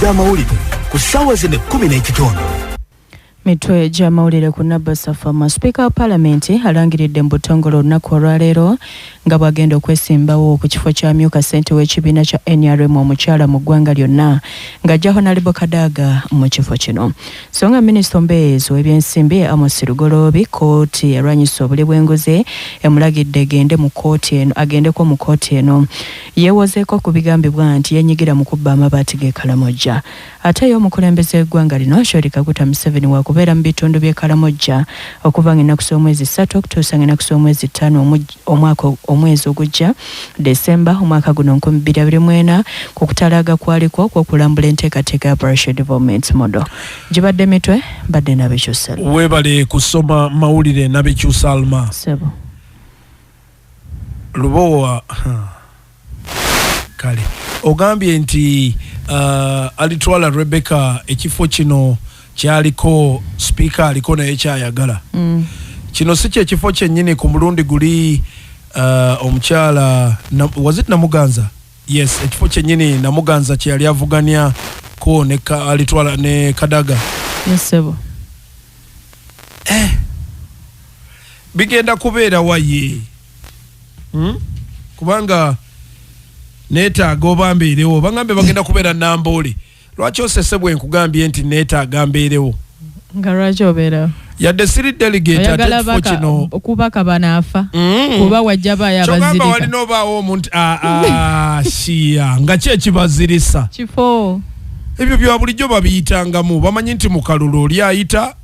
gy'amawulire ku ssaawa zino 10:15. Mitwe gy'amawulire ku Nabasafama. Sipiika wa Palamenti alangiridde mu butongole olunaku olwaleero nga bw'agenda okwesimbawo ku kifo ky'amyuka ssentebe w'ekibiina kya NRM omukyala mu ggwanga lyonna, ng'ajja Honorable Kadaga mu kifo kino. So nga minisita omubeezi w'ebyensimbi Amos Lugoloobi, kkooti erwanyisa obuli bw'enguzi emulagidde egende mu kkooti eno, agendeko mu kkooti eno yeewozeeko ku bigambibwa nti yenyigira mu kubba amabaati g'e Kalamojja. Ate ye omukulembeze w'eggwanga lino Yoweri Kaguta Museveni wakubeera mu bitundu by'e Kalamojja okuva ng'ennaku z'omwezi 3 okutuusa ng'ennaku z'omwezi 5 omwaka omwezi ogujja Desemba omwaka guno 2024, ku kutalaaga kwaliko okw'okulambula enteekateeka ya Parish Development Model. Gibadde mitwe, mbadde Nabikyusa. Weebale kusoma mawulire, Nabikyusa Alma. Sebo. Lubowa, kale ogambye nti Alitwala Rebecca ekifo kino kyaliko sipiika aliko naye kyayagala. Kino si kyekifo kyennyini ku mulundi guli omukyala was it Namuganza? Yes, ekifo kyennyini Namuganza kye yali avuganya ko ne Alitwala ne Kadaga. Yes, sebo. Bigenda kubeera waye, Kubanga neetaaga oba mbeerewo. Bagambe bagenda kubeera Namboole. Lwaki osese bwe nkugambye nti neetaaga mbeerewo? Nga lwaki obeerawo? Yadde siri delegate, ate Oyagala ekifo kino kubaka banaafa, kuba wajja baayo Kyogamba abazirika. walina obaawo omuntu shiya nga ki ekibazirisa? Kifo. Ebyo bya bulijjo babiyitangamu, bamanyi nti mu kalulu oli ayita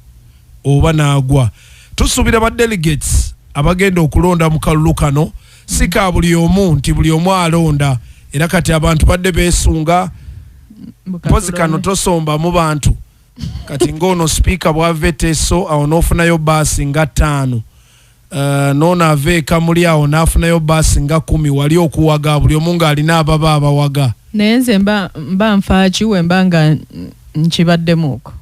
oba n'agwa. Tusuubira ba delegates abagenda okulonda mu kalulu kano si ka buli omu nti buli omu alonda, era kati abantu badde beesunga mpozi kano tosombamu bantu. Kati ng'ono sipiika bw'ava eteeso awo n'ofunayo baasi nga 5, noono ava ekamuli awo n'afunayo baasi nga 10, wali okuwaga buli omu ng'alina ababa abawaga. Naye nze mba nfaaki we mba nga nkibaddemuuko?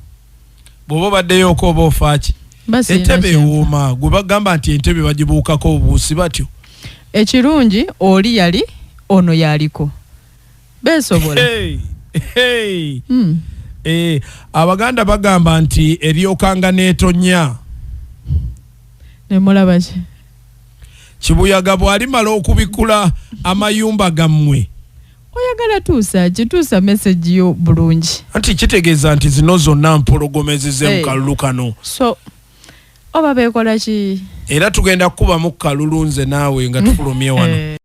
Bw'oba obaddeyooko oba ofaaki? Mba sirina Entebe kyenfa. ewooma. Gwe bagamba nti entebe bagibuukako obuusi batyo. Ekirungi oli yali ono yaliko beesobola. Hey, hey. Abaganda bagamba nti eryokanga n'etonya. Nemulaba ki? Kibuyaga bw'alimala okubikula amayumba gammwe. Oyagala tuusa ki? Tuusa message yo bulungi. Anti kitegeeza nti zino zonna mpologoma ezize mu kalulu kano. So oba beekola ki? Era tugenda kukubamu kalulu nze naawe nga tufulumye wano.